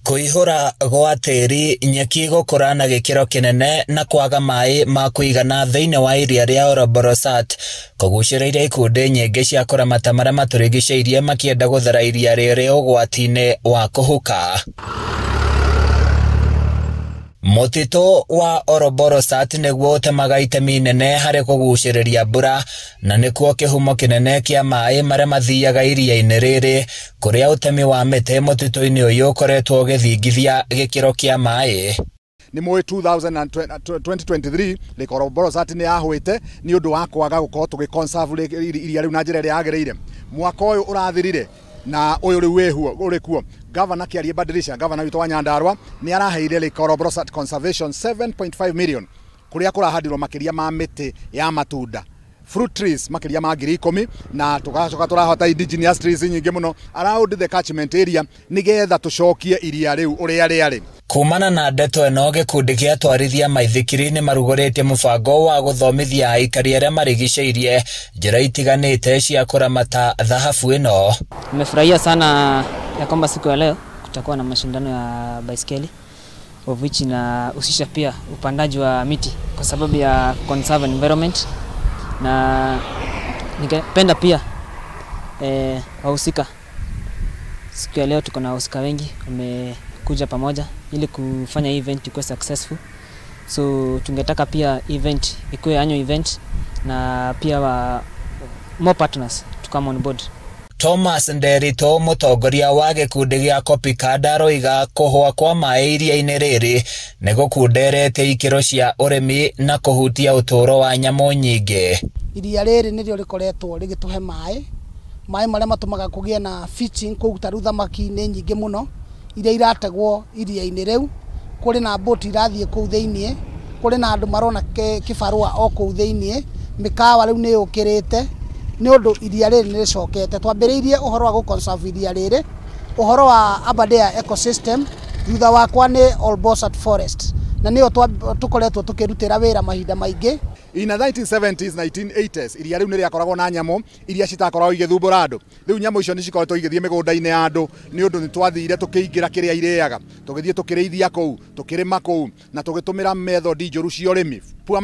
Kũihũra gwa tĩri, nyeki gũkũra na gĩkĩro kĩnene na kwaga maĩ ma kũigana thĩinĩ wa iria rĩa Olbolosat kũgucĩrĩirie ikundi nyingĩ cia kũramata marĩa matũrigicĩirie makĩenda gũthara iria rĩrĩ ũgwati-inĩ wa kũhuka. Mũtitũ wa Olbolosat nĩguo ũtemaga itemi inene harĩ kũgucĩrĩria mbura na nĩkuo kĩhumo kĩnene kĩa maĩ marĩa mathiaga iria-inĩ rĩrĩ, kũrĩa ũtemi wa mĩtĩ mũtitũ-inĩ ũyũ ũkoretwo ũgĩthingithia gĩkĩro kĩa maĩ. Nĩ mũĩ 2023 Lake Olbolosat nĩ yahwĩte nĩ ũndũ wa kwaga gũkorwo tũgĩ conserve iria rĩu na njĩra ĩrĩa yagĩrĩire. Mwaka ũyũ ũrathirire na ũyũ rĩu wĩhuo ũrĩ kuo, Governor Kĩarie Badilisha, governor witũ wa Nyandarua, nĩ araheire Lake Olbolosat Conservation 7.5 million kũrĩa kũrahandirwo makĩria ma mĩtĩ ya matunda, fruit trees, makĩria ma 10,000, na tũgacoka tũrahota indigenous trees nyingĩ mũno around the catchment area nĩgetha tũcokie iria rĩu ũrĩa rĩarĩ. Kumana na ndeto ĩno, gĩkundi gĩa atwarithia maithikiri nĩ marugũrĩtie mũbango wa gũthomithia aikari arĩa marigicĩirie njĩra itiganĩte cia kũramata thahabu ĩno. Nimefurahia sana ya kwamba siku ya leo kutakuwa na mashindano ya baiskeli, of which inahusisha pia upandaji wa miti kwa sababu ya conserve environment, na ningependa pia wahusika, siku ya leo tuko na wahusika wengi wamekuja pamoja ili kufanya hii event ikuwe successful. So tungetaka pia event ikuwe annual event na pia more partners to come on board. Thomas Nderito, mũtongoria wa gĩkundi gĩa Copicad, aroiga kũhũa kwa maĩ iria-inĩ rĩrĩ nĩ gũkunderete ikĩro cia ũrĩmi na kũhutia ũtũũro wa nyamũ nyingĩ. Iria rĩrĩ nĩrĩo rĩkoretwo rĩgĩtũhe maĩ, maĩ marĩa matũmaga kũgĩe na fishing kũu, ta rĩu thamaki nĩ nyingĩ mũno iria irategwo iria-inĩ rĩu. Kũrĩ na boat irathiĩ kũu thĩiniĩ, kũrĩ na andũ marona kĩbarũa o kũu thĩiniĩ, mĩkawa rĩu nĩ yũkĩrĩte nĩ ũndũ iria rĩrĩ nĩ rĩcokete. Twambĩrĩirie ũhoro wa gũ conserve iria rĩrĩ, ũhoro wa Aberdare ecosystem, thutha wakwa nĩ Olbolosat forest, na nĩyo tũkoretwo tũkĩrutĩra wĩra mahinda maingĩ. In the 1970s, 1980s, iria rĩu nĩ rĩakoragwo na nyamũ iria citakoragwo igĩthumbũra andũ. Rĩu nyamũ icio nĩ cikoretwo igĩthiĩ mĩgũnda-inĩ ya andũ nĩ ũndũ nĩ twathire tũkĩingĩra kĩrĩa irĩaga, tũgĩthiĩ tũkĩrĩithia kũu, tũkĩrĩma kũu, na tũgĩtũmĩra method njũru cia ũrĩmi, poor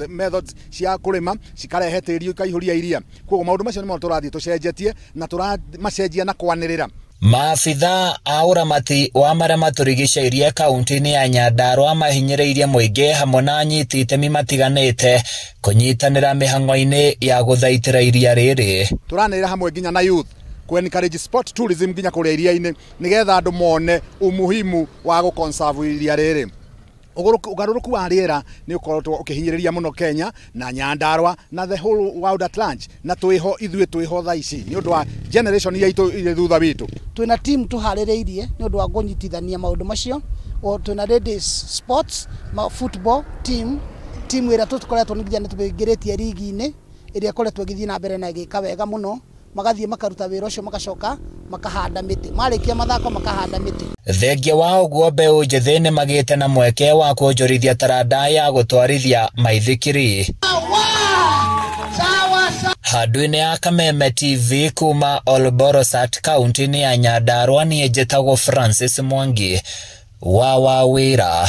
methods cia kũrĩma, cikarehe tĩri ũkaihũria iria. Koguo maũndũ macio nĩmo tũrathiĩ tũcenjetie na tũramacenjia na kwanĩrĩra. Maabitha a ũramati wa marĩa matũrigicĩirie kaunti-inĩ ya Nyandarua mahinyĩrĩirie mũingĩ hamwe na anyiti itemi matiganĩte kũnyitanĩra mĩhang'o-inĩ ya gũthaitĩra iria rĩrĩ. Tũranĩrĩra hamwe nginya na youth ku encourage sport tourism nginya kũrĩa iria-inĩ nĩgetha andũ mone umuhimu wa gũ conserve iria rĩrĩ. Ũgarũrũku wa rĩera nĩ ũkoretwo ũkĩhinyĩrĩria mũno Kenya na Nyandarua na the whole world at large, na twĩho ithuĩ twĩho thaa ici nĩ ũndũ wa generation iria irĩ thutha witũ. Twĩna team tũharĩrĩirie nĩ ũndũ wa kũnyitithania maũndũ macio. O twĩna ladies sports ma football team, team ĩrĩa tũkoretwo nginya nĩ tũingĩrĩtie rigi-inĩ ĩrĩa ĩkoretwo ĩgĩthiĩ na mbere na ĩgĩka wega mũno. Magathiĩ makaruta wĩra ũcio, magacoka makahanda mĩtĩ, marĩkia mathako makahanda mĩtĩ. Thengia wa ũguo, mbeũ njĩthĩ nĩ magĩte na mweke wa kuonjorithia taranda ya gũtwarithia maithikiri. Handũ-inĩ ya Kameme TV kuma Olbolosat kaunti-inĩ ya Nyandarua, niĩ njĩtagwo Francis Mwangi wa Wawĩra.